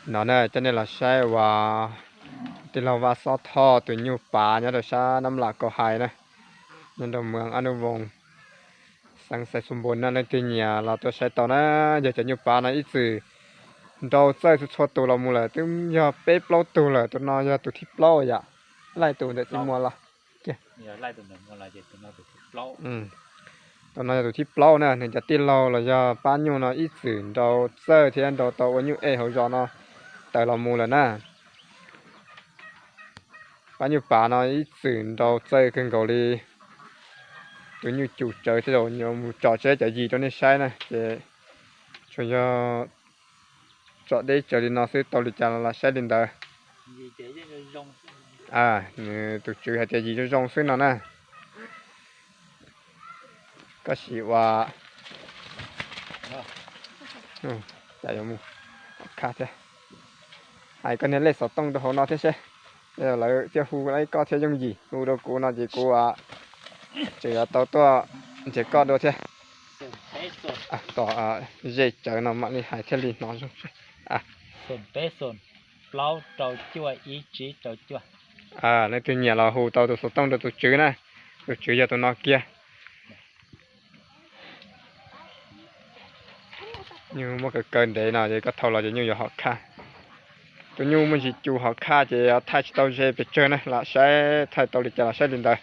No na coj nej los saib uas tij laug Vaj Xob Thoj tus nyuj pav nyob rau sab Nab Las Kaus Hais na, nyob rau moos Ab Nub Voos, xeev Xais Xus Npus no. Leej twg nyiam los tuaj saib tau na. Yog cov nyuj pav no ib txwm nrau txawj txhua txhua tus los mus lawm, twb yog peb plaub tug lawm, tus no yog tus thib plaub yom. Laij tus ntawm txiv muas los. Tus no yog tus thib plaub na, nws cov tij laug los yog pab nyuj no ib txwm nrau txawj thiab nrau tau ua nyuj ej hauv zos no tawm los mus lawm na. Pab nyuj pav no ib txwm nrau txawj kawg nkaus li. Tus nyuj cum tsawv thiab, mus tsom tsev cov yim rau nej saib na ces tsuas yog tsom deb tsawv li no xwb, tau li cas los saib li ntawd. Nws tus tswv hais tias yim zoo zoo xwb no na. Koj sim ua, cas yuav mus khaj thiab. Hais koj niag lej xov tooj rau hauv no thiab seb, lawv thiaj hu ib koj thiab yooj yim, hu rau kuv no ces kuv tseem yuav tau tuaj nrhiav koj dua thiab. Tom zej tsawv no mam li hais thiaj li hnov zoo. Leej twg nyiam los hu tau tus xov tooj rau tus tswv na, tus tswv yog tus no kiag. Nyuj muaj kaw kaw ntev no ces koj thau los ces nyuj yuav hom khaj. Tus nyuj muaj ntsis cu hom khaj ces thaij tsis tau ze pes tsawg na, lam saib thaij tau li cas los saib li ntawd.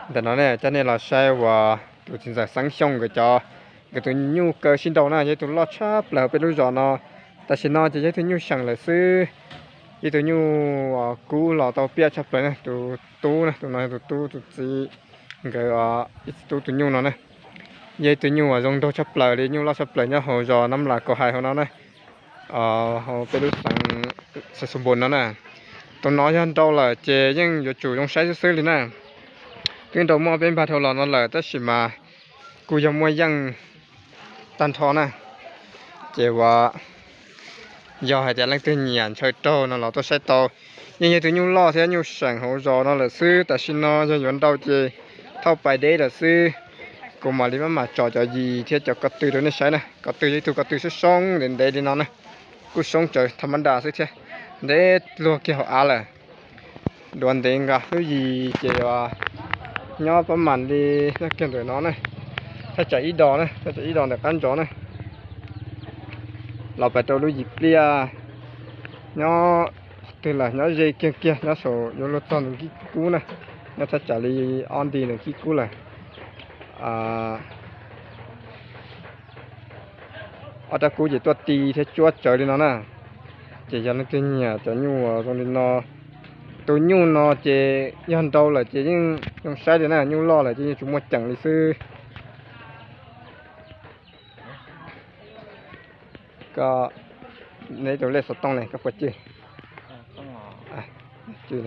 Ntawm no ne coj nej los saib uas tus txiv ntxawm Xeeb Xyooj nkawd cov, nkawd tus nyuj kaw sib nrau na, yog ib tug loj tshaj plaws hauv peb lub zos no. Tam sim no ces yog ib tug nyuj seem lawm xwb, ib tug nyuj kub los tau piaj tshaj plaws na, tus tub na, tus no yog tus tub tus txiv, nkawd ib txiv tub tus nyuj no na. Yog ib tug nyuj uas zoo nraug tshaj plaws li, nyuj loj tshaj plaws nyob hauv zos Nab Las Kaus Hais hauv no na, hauv peb lub xeev Xais Xus Npus no na. Tus no yog nrau lawm ces yeej yuav tsum zoo saib xwb xwb li na. Twb nrau muaj peb npag dhau los no lawm tab sis mas kuj yog muaj yeej tag nrho na. Ces uas yog hais tias leej twg nyiam ntshaw raug no los tuaj saib tau. Yeej yog tus nyuj loj thiab nyuj seem hauv zos no lawm xwb, tam sim no yog yuav nrau ces thauj pais deb lawm xwb. Kuv mam li maj mam tsom cov yis thiab cov ko tw rau nej saib na. Ko tw yog ib tug ko tw soob soob ntev ntev li no na, kuj soob tsawv tha mab nra xwb thiab, ntev luag kiag hauv av lawm. Duav ntev nqa lub yis ces nyob pab mam li nyob kiag ntawm no na, thaj tsam ib dos na, thaj tsam ib dos ntawm qab ntsos na, los pais rau lub yis pliaj. Nyob twg lawm, nyob ze kiag kiag, nyob saum yuav luag txog ntawm Nkij Kub na, nyob thaj tsam li ob nti ntawm Nkij Kub lawm. Ob rab kub ces tuaj ti thiab cuab tsawv li no na. Ces yog leej twg nyiam cov nyuj uas zoo li no, tus nyuj no ces yog nrau lawm ces yeej zoo saib li na, nyuj loj lawm ces yeej tsis muaj ceem li xwb. Koj, neb tus lej xov tooj ne, koj puas cwj? Cwj,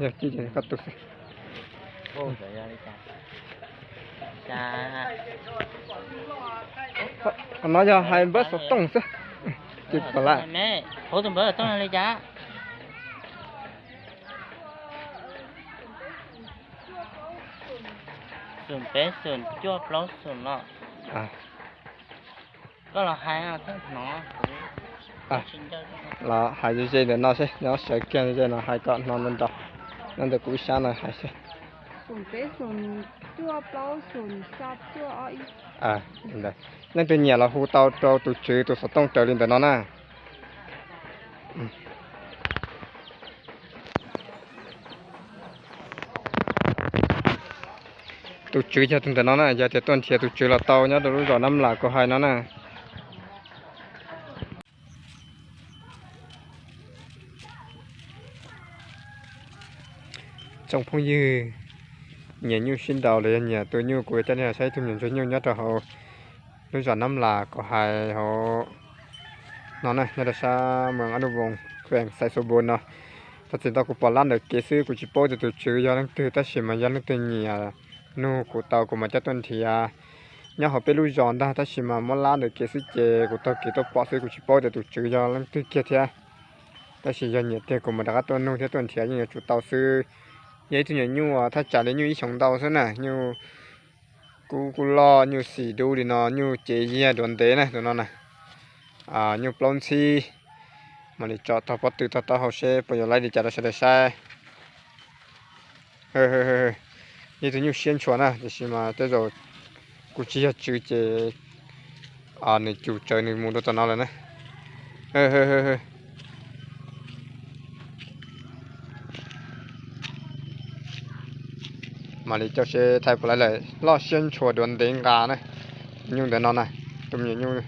yog cwj koj tus xwb. Qhov no yog hais npawb xov tooj xwb. Cwj pom lawm. Hauv tus npawb xov tooj li cas? Xoom peb xoom cuaj plaub xoom no. Koj los hais hnov. Los hais ze ze ntawm no seb, nyob sawv kiag ze no hais kom hnov nrov nrov. Nyob ntawm kuv ib sab no hais seb. Leej twg nyiam los hu tau rau tus tswv tus xov tooj raws li ntawm no na. Tus tswv yog tus ntawm no na, yog tias tuaj nrhiav tus tswv los tau nyob rau lub zos Nab Las Kaus Hais no na. Tsoom phooj ywg, nyiam nyuj sib nraus los yog nyiam tua nyuj, kuv coj nej los saib ib tug me nyuam ntsuag nyuj nyob rau hauv lub zos Nab Las Kaus Hais hauv no na, nyob rau sab moos Ab Nub Voos, khwees Xais Xus Npus no. Txog txim ntau kuv pom lab ntawm kev xwb, kuv tsis paub tias tus tswv yog leej twg, tab sis mas yog leej twg nyiam nug kuv tau kuv mam coj tuaj nrhiav Nyob hauv peb lub zos ntag, tab sis mas muab lab ntawm kev xwb ces kuv taug kev tuaj pom xwb, kuv tsis paub tias tus tswv yog leej twg kiag thiab. Tab sis yog nyiam tiag kuv mam rov qab tuaj nug thiab tuaj nrhiav, yeej yuav tsum tau xwb. Yog ib tug nyuam nyuj thaj tsam li nyuj ib xyoos ntau xwb na, nyuj kub kuj loj, nyuj xim dub li no, nyuj cev yiag duav ntev na tus no na. Nyuj plaub ntxhib. Mam li tso tog pob tw tog taub hau seb puas yuav laib li cas rau sawv daws saib. Ib tug nyuj siab ntshua na, tiam sis mas tej zaum kuv tsis yog tswv ces nws cum tsawv nws mus rau tom no lawm na. Mam li coj seb thaij puas laib lawm, loj siab ntshua duav ntev nqa na. Nyuj ntawm no na, tus me nyuam nyuj